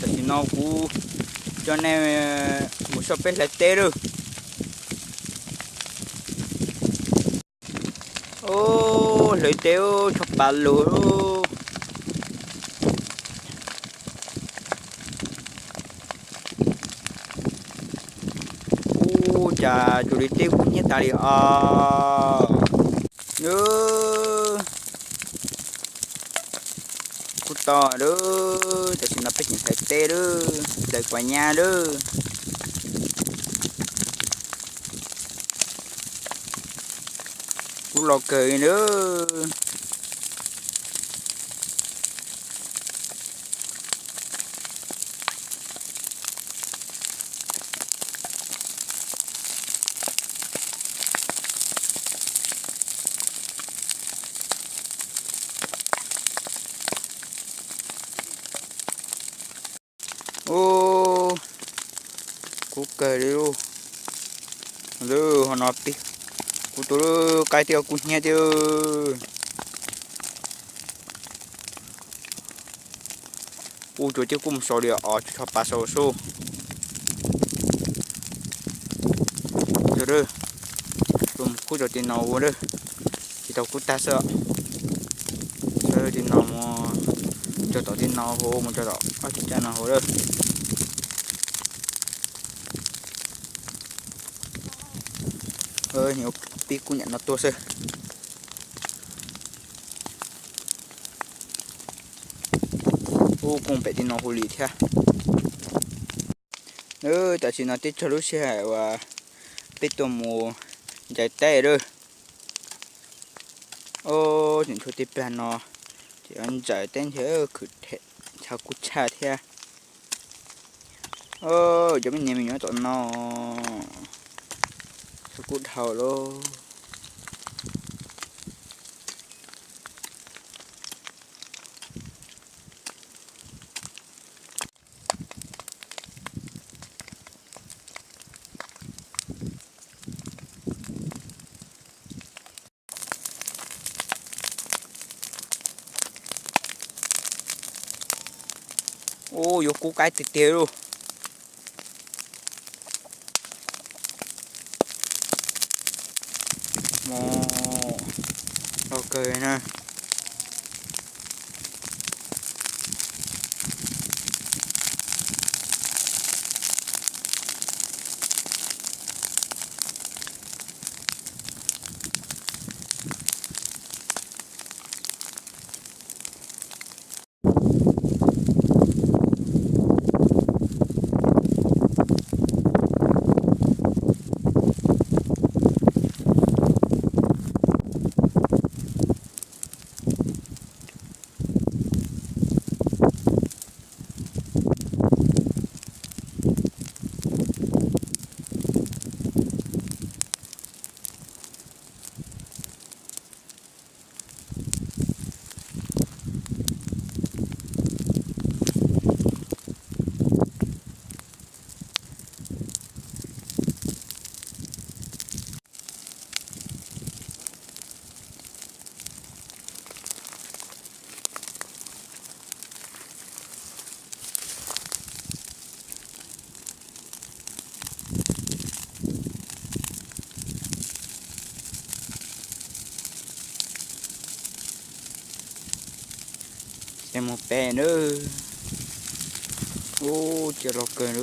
Tam sim no kuv coj nej mus saib peb hlais teb lawm. Ub, hlais teb tshaj plaws lug. Ub, cas tsuas li teb kub hnyiab tas li os. Kub tau lawm, tam sim no peb tseem hlais teb lawm, hlais kua nyab lawm. Kub los kawg li lawm. Ub, kub kawg li lauj. Lawm, ho no pib kub tuaj lawm, qaib teb kub hnyiab tiag. Ub, cua teb kub mus sau li os, tsis tshua pav sau sub. Yog, mus kub rau tim no ua lawm, tsis tau kub tag xwb. Sawv tim no mus, cog tom tim no hu mus cog tom ob ceg caj no hu lawm. Pib kub nyam no tuaj xwb. Ub, kub pem tim no hu li thiab. Tam sim no teb txog lub sij hawm uas peb tuaj mus ncaws teb lawm. Ob, tseem tshuav tej plag no ces ntsaws teb ntshe khwv chaw kub tshaj thiab. Cov me niam me nyuam tom no, chaw kub dhau lawm. Ub, yuav kub qaib tiag tiag lauj. Mus, los kawg na. Ces mus pem na. Ub, cia los kawg na.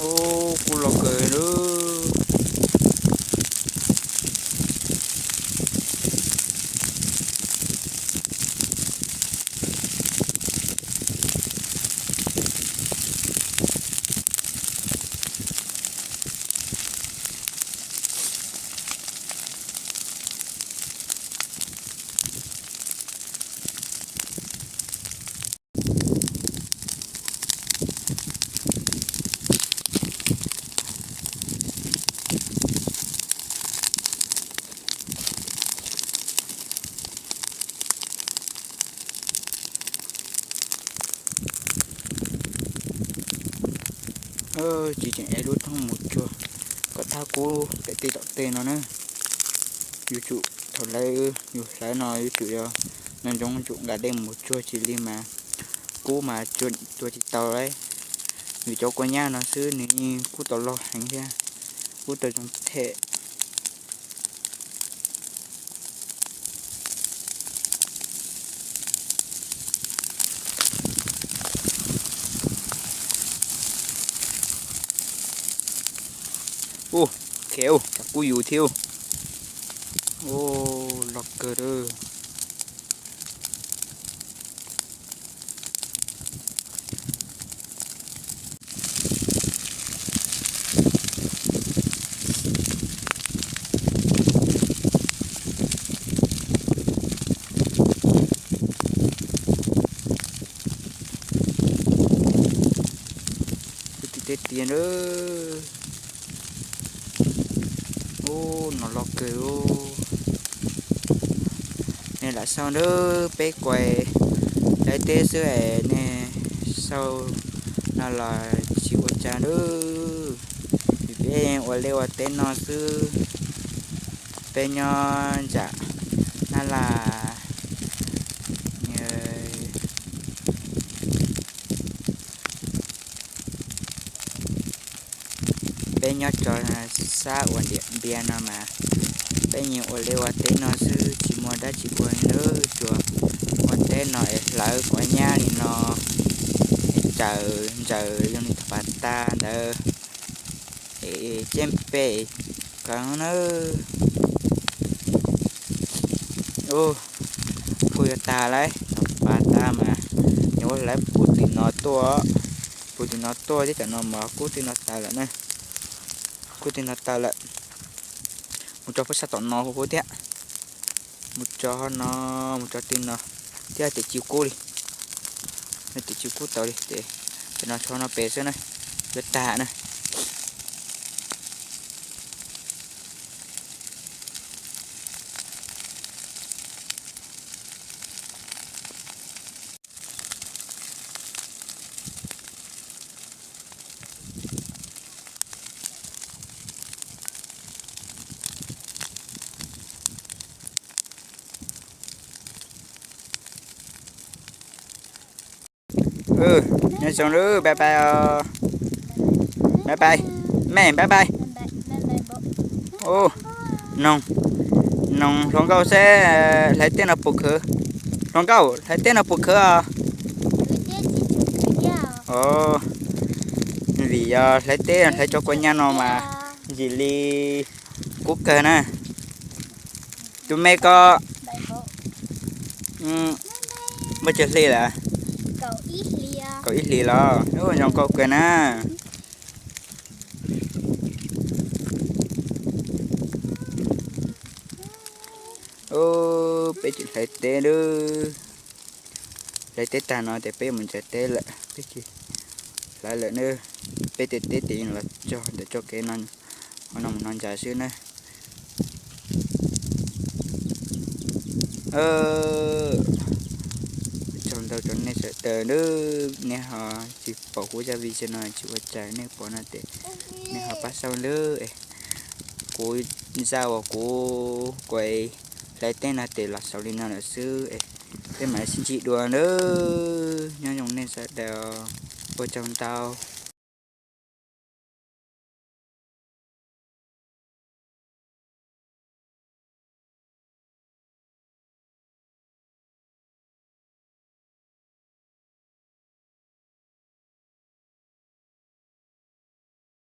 Ub, kub los kawg lawm. Tsis tseem ev lub thoob mus tsuag kom thab kub pem tej tom tej no na. Yuav tsum thaum hlawv, yus hlawv no yuav tsum yog nco ntsoov yuav tsum nqa dej mus tsuag tsis li mas kub mas tua tsis tau lawm. Vim cov kua nyab no xwb nws yeej kub tau loj heev thiab kub tau zoo them. Ua, khev, tsam kub yus thiab. Ua, loj kawg lawm. Kwv tij tej tiag na. Ub, no loj kawg. Nej lam xauj na, peb kuas hlais teb xwb es nej xauj no los tsis ua cas na. Vim peb ua liaj ua teb no xwb. Peb nyob ntsam Nab Laj, peb nyob rau sab uas Ntiam Npias no mas peb nyias ua liaj ua teb no xwb tsis muaj dab tsi ua li na, tsuas ua teb no es hlawv kua nyab li no, es tsaws ntsaws zoo li pas tas ntawd, es ceb pem kawg na. Ub, kub yuav tag lawm, pas tas mas nws ua hlawv puv tim no tuaj, puv tim no tuaj thiab tam no mas kub tim no tas lawm na, kub tim no tas lawm. Mus tso pab sab tom no huv thiab, mus tso no, mus tso tim no thiab, tias tsis kub li, tias tsis kub tau li ces, ces no tso no pem xwb na, yuav tag na. Nyob zoo lawm, bye bye os. Bye bye. Mej bye bye. Ub, noog, noog hluas nkauj seb hlais teb no puas khwv. Hluas nkauj, hlais teb no puas khwv os? Vim yog hlais teb hlais tso kua nyab no mas ntsim li kub kawg na. Tus me ko muaj tsawg hli lawm? Kaum ib hlis los? Ub, zoo nkauj kawg na. Ub, peb tseem hlais teb na. Hlais teb tag no ces peb mus ntsaws teb lawm, peb tsis hlais lawm na. Peb tej teb ces yeej los txog ntawm txoj kev no, ho no mus no ntsaws xwb na. Tsaug ntau rau nej sawv daws na, nej ho tsis pom kuv zaj video no tsis ua cas nej pom no ces nej ho pab xauj na. Kuv zaj uas kuv kuas hlais teb no ces los xaus li no lawm xwb, peb mam sib ntsib dua na. Nyob zoo nej sawv daws, ua tsaug ntau.